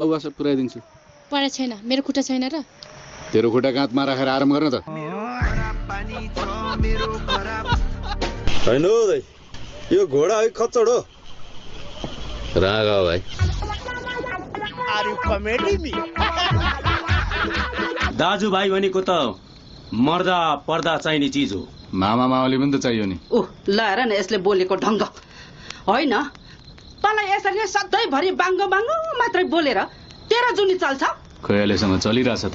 बाबुवा सब पुऱ्याइदिन्छु। पढा छैन, मेरो खुट्टा छैन र? तेरो खुट्टा काँधमा राखेर आराम गर्न त। होइन हौ दाइ, यो घोडा है खच्चड हो। रागा हो भाइ। दाजुभाइ भनेको त मर्दा पर्दा चाहिने चिज हो। मामा मावली पनि त चाहियो नि। ल हेर न यसले बोलेको ढङ्ग होइन। तँलाई यसरी सधैँभरि बाङ्गो बाङ्गो मात्रै बोलेर तेरो जुनी चल्छ? खोइ अहिलेसम्म चलिरहेछ त।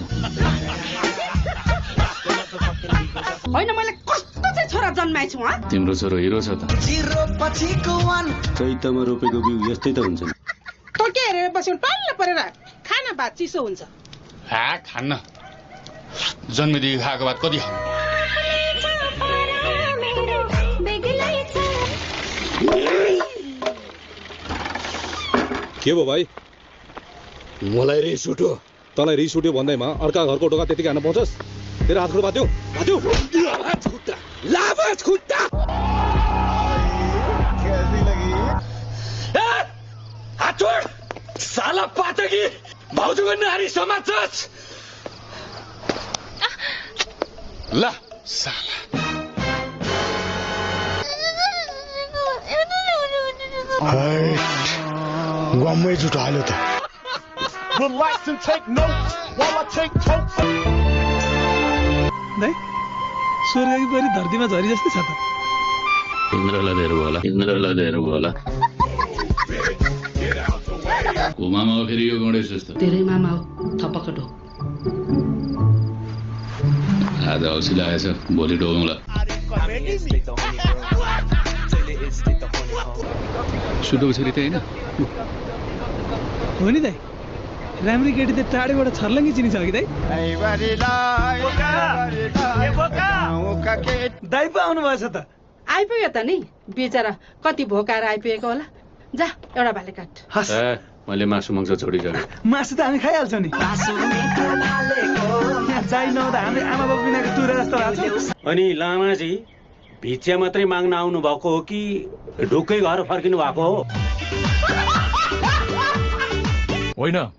होइन मैले कस्तो चाहिँ छोरा जन्माएछु हँ? तिम्रो छोरो हिरो छ त। चैतमा रोपेको बिउ यस्तै त हुन्छ नि। तँ के हेरेर बस्यौ? टल्ल परेर खाना भात चिसो हुन्छ। खान्न। जन्मेदेखि खाएको भात कति खानु? के भयो भाइ? मलाई रिस उठ्यो। तँलाई रिस उठ्यो भन्दैमा अर्का घरको ढोका त्यतिकै हान्न पाउँछस्? तेरो हात खुट्टा बाध्यो बाध्यो। लाभाज खुट्टा हात छोड साला पातकी भाउजूको नारी समात्छस्। ला साला गम्मै जुटो हाल्यो त। दाइ स्वर्गकी परी धरतीमा झरी जस्तै छ त। इन्द्रलाई धेरै होला। को मामा हो फेरि यो गणेश जस्तो? तेरै मामा हो थपक्क ढोक। आज औँसी लागेछ, भोलि ढोगौँला। सुटोको छोरी त होइन? हो नि दाइ, राम्री केटी त टाढेबाट छर्लङ्गी चिनिन्छ कि दाइ? दाइ पो आउनु भएछ त। आइपुग्यो त नि बिचरा, कति भोकाएर आइपुगेको होला। जा एउटा भाले काट। मैले मासु मङ्स छोडिसकेँ। मासु त हामी खाइहाल्छौँ नि। जाइ नहुँदा हामी आमा बाबु बिनाको टुरा जस्तो भएको छ। अनि लामाजी भिक्षा मात्रै माग्न आउनु भएको हो कि ढुक्कै घर फर्किनु भएको हो? होइन